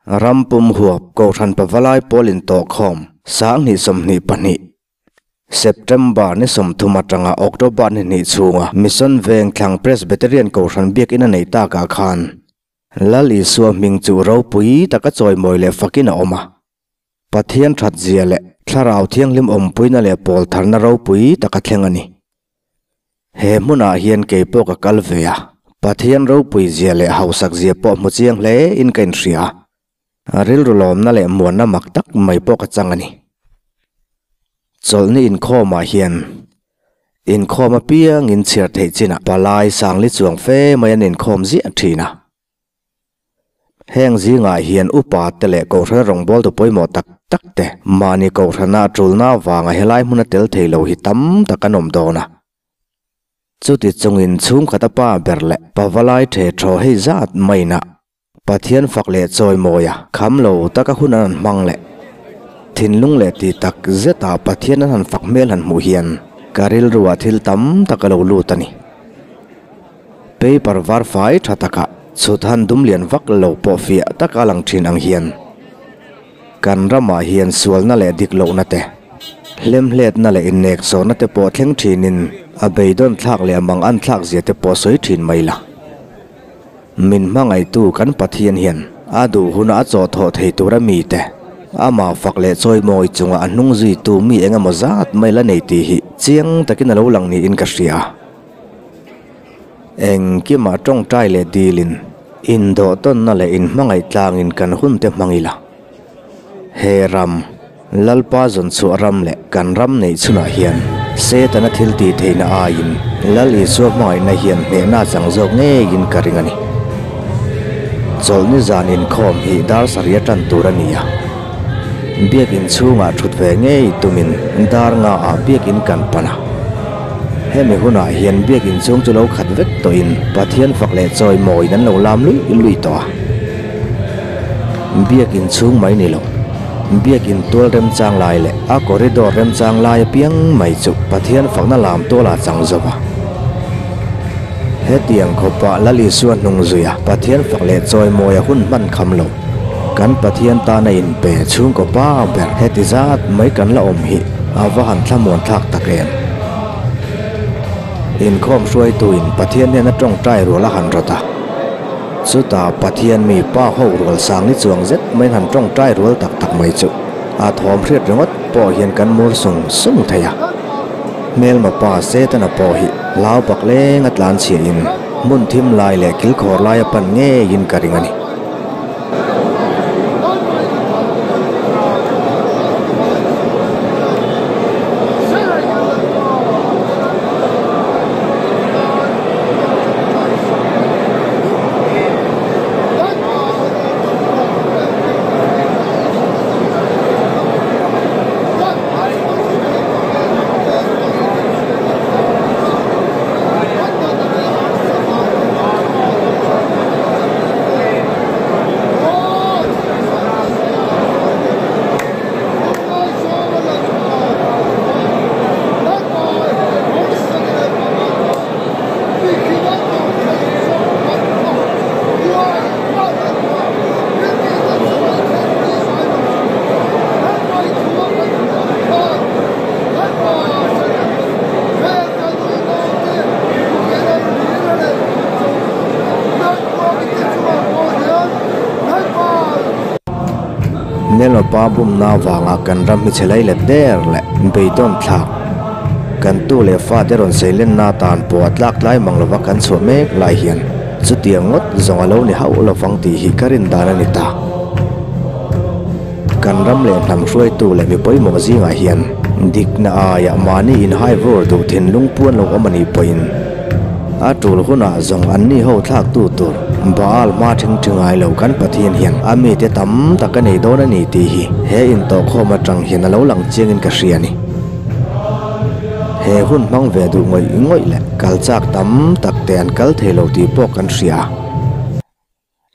Ram pum huap Kohhran Pavalai pawl intawhkhawm 2022, September ni 30 atanga October ni hnih chhunga Mission Vengthlang Presbyterian Kohhran Biakinn a neih takah khan Lal Isua hming chu ropui taka chawimawi leh fakin a awm a. Pathian thatzia leh Thlarau Thianghlim awmpuina leh pawl tharna ropui taka thleng a ni. He hmunah hian kei pawh ka kal ve a, Pathian ropui zia leh hausak zia pawh hmu chiang hle in ka inhria a, rilru lawmna leh muanna mak tak mai pawh ka chang a ni. Chawlhni inkhawmah hian inkhawm apiangin chhiar theih chinah palai sangli chuang fe mai an inkhawm ziah thin a. Heng zingah hian upa te leh kohhran rawngbawltu pawimawh tak tak te mahni kohhrana a tulna avanga helai hmuna tel thei lo hi tam tak an awm dawn a. Chuti chungin chhungkhata pa ber leh pavalai the thaw hei zat maina Pathian fak leh chawimawia kham lo taka hun an han hmang leh thinlung leh ti tak zeta Pathian an han fak hmel han hmuh hian ka rilruah thil tam tak a lo lut a ni. Paper var fai tha takah chhut han dum lian vak lo pawh fiah taka lang thin ang hian kan ramah hian sualna leh dik lohna te, hlemhletna leh innekzawhna te pawh thleng thinin a beidawn thlak leh a mang an thlak zia te pawh sawi thin mai la. Min hmangaihtu kan Pathian hian a duh huna a chawhthawh thei tura mite amah fak leh chawimawi chunga a hnung zuitu mi eng emaw zat mai la nei tih hi chiang takin a lo lang niin ka hria. Engkimah tawngtai leh dilin, indawhtawnna leh inhmangaih tlangin kan hunte hmang ila. He ram, Lalpa zawnchhuah ram leh kan ram neih chhunah hian Setana thil tih theihna aiin Lal Isua hmangaihna hian hnehna a chang zawk ngeiin ka ring a ni. Chawlhni zan inkhawm hi dar sarih a tan tur a ni a. Biakin chhungah thut ve ngei tumin dar nga ah biakin kan pan a. Hemi hunah hian biakin chhung chu lo khat vek tawhin Pathian fak leh chawimawiin an lo lam lui lui tawh a. Biakin chhung mai ni lo, biakin tual remchang lai leh a corridor remchang lai apiang mai chu Pathian fakna lam tualah chang zo va. Hetiang khawpah Lal Isua hnung zuia Pathian fak leh chawimawi a hun hman kham lo. Kan Pathian tana inpe chhungkaw pa ber heti zat mai kan la awm hi a va han thlamuan thlak tak em. Inkhawm hruaituin Pathian hnena tawngtai rual a han rawt a. Chutah Pathian mi pa ho rual sang ni chuang zet maiin han tawngtai rual tak tak mai chu a thawm hriat ringawt pawh hian kan mur sung sung thei a. Hmelma pa Setana pawh hi hlau bak leng a tlan chhiahin hmun thim lai leh kilkhawr lai a pan ngeiin ka ring a ni. Nelawpa bumna avanga kan ram hi chhe lai let der leh beidawn thlak kan tu leh fate rawn seilenna atan pawh a tlak tlai mang lova kan chhuah mek lai hian chutiang ngawt zawng a lo ni hauh lovang tih hi ka rin dan a ni ta. Kan ram leh hnam hruaitu leh mi pawimawh zingah hian dikna aiah mahni inhai vur duh thinlung puan lo awm a nih pawhin a tul hunah zawng anni ho thlaktu tur Baal hma thing thi ngai lo kan Pathian hian a mite tam tak a nei dawn a ni tih hi he intawhkhawm atang hian a lo lang chiangin ka hria a ni. He hun hmang ve duh ngawih ngawih leh kal chak tam tak te an kal thei lo tih pawh kan hria.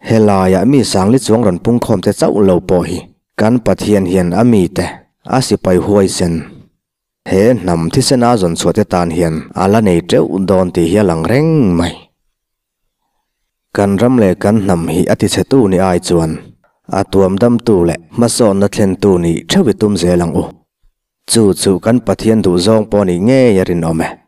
Helaiah mi sangli chuang rawn pungkhawm te chauh lo pawh hi kan Pathian hian a mite a sipai huaisen. He hnam thisena zawn chhuah te tan hian a la nei teuh dawn tih hi a lang reng mai. Kan ram leh kan hnam hi a tichhetu ni ai chuan. A tuamdamtu leh hmasawnna thlentu nih theuh i tum zel ang u. Chu chu kan Pathian duhzawng pawh nih ngei a rinawm e.